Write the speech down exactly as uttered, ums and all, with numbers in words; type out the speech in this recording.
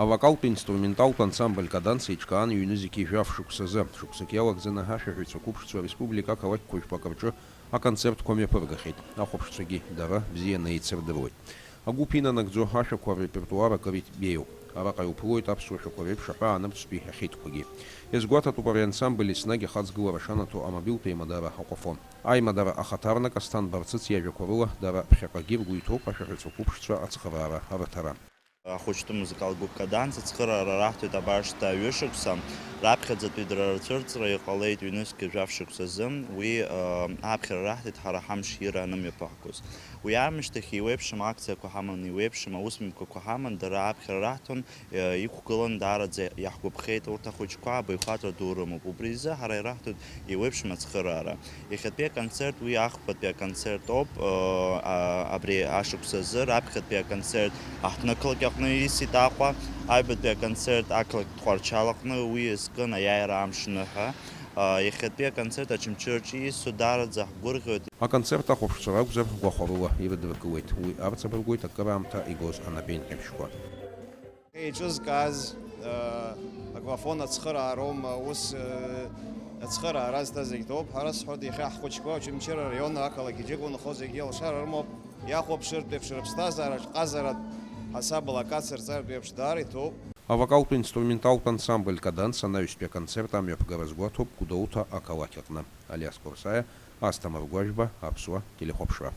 Авокалтә инструменталтә ансамбль Каданс еиҿкаан ҩ-нызқьи жәаф шықәсазы. Шықәсык иалагӡаны ашәаҳәаҩцәа қәыԥшцәа ареспублика ақалақьқәа жәпак рҿы аконцертқәа мҩаԥыргахьеит. Ахәаԥшцәагьы дара бзианы еицырдыруеит. Агәыԥ инанагӡо ашәақәа ррепертуар акыр ибеиоуп. Араҟа иуԥылоит аԥсуа шәақәа реиԥш аҳәаанырцәтәи ахьитқәагьы. Иазгәаҭатәуп ари ансамбль еснагь ахаҵгылара шанаҭо амобилтә еимадара Аҟәафон. Аимадара ахаҭарнак Асҭан Барцыц иажәақәа рыла дара ԥхьаҟагьы ргәы иҭоуп ашәаҳәаҩцәа қәыԥшцәа ацхыраара рыҭара. Ахәыҷтәы музыкалтә гәыԥ Каданс ацхыраара раҳҭоит абаршҭа ҩышықәса. Раԥхьаӡатәи дара рцәырҵра иҟалеит ҩнызқьи жәаф шықәсазы. Уи, э, аԥхьара раҳҭеит ҳара ҳамш ира анымҩаԥаҳгоз. Уи аамышьҭахь еиуеиԥшым акциақәа ҳаман, еиуеиԥшым аусмҩаԥгақәа ҳаман, дара аԥхьара раҳҭон, э, иқәгылан, даараӡа иаҳгәаԥхеит урҭ ахәыҷқәа, абаҩхатәра ду рымоуп. Убри азы ҳара ираҳҭоит еиуеиԥшым ацхыраара. Иахьатәи аконцерт уи ахԥатәи аконцерт ауп, э, а, абри ашықәс азы. Раԥхьатәи аконцерт аҳҭнықалақь аҟны исит Аҟәа, аҩбатәи аконцерт ақалақь Тҟәарчал аҟны, уи иазкын аиааира амш ныҳәа. Э, иахьатәи аконцерт Очамчыраҿы ису даараӡа ҳгәырӷьоит. Аконцерт ахәаԥшцәа ракәзар, гәахәарыла ирыдыркылеит. Уи арҵабыргуеит акыраамҭа игоз анапеинҟьабжьқәа. Еиҿызкааз, э, Аглафон ацхыраароума, ус, э, ацхыраара зҭаз зегь ҭоуп. Ҳара сҳәоит, иахьа ҳхәыҷқәа Очамчыра араион ақалақь Иџьыба инхо зегьы алшара рымоуп, иахәаԥшыртә еиԥш рыԥсҭазаараҿ ҟазаратә ҳасабала акацырҵартә еиԥш даара иҭоуп. Авокалтә инструменталтә ансамбль Каданс анаҩстәи аконцерт амҩаԥгара азгәаҭоуп Гәдоуҭа ақалақь аҟны. Алиас Қәарсаиа, Асҭамыр Гәажәба, Аԥсуа телехәаԥшра.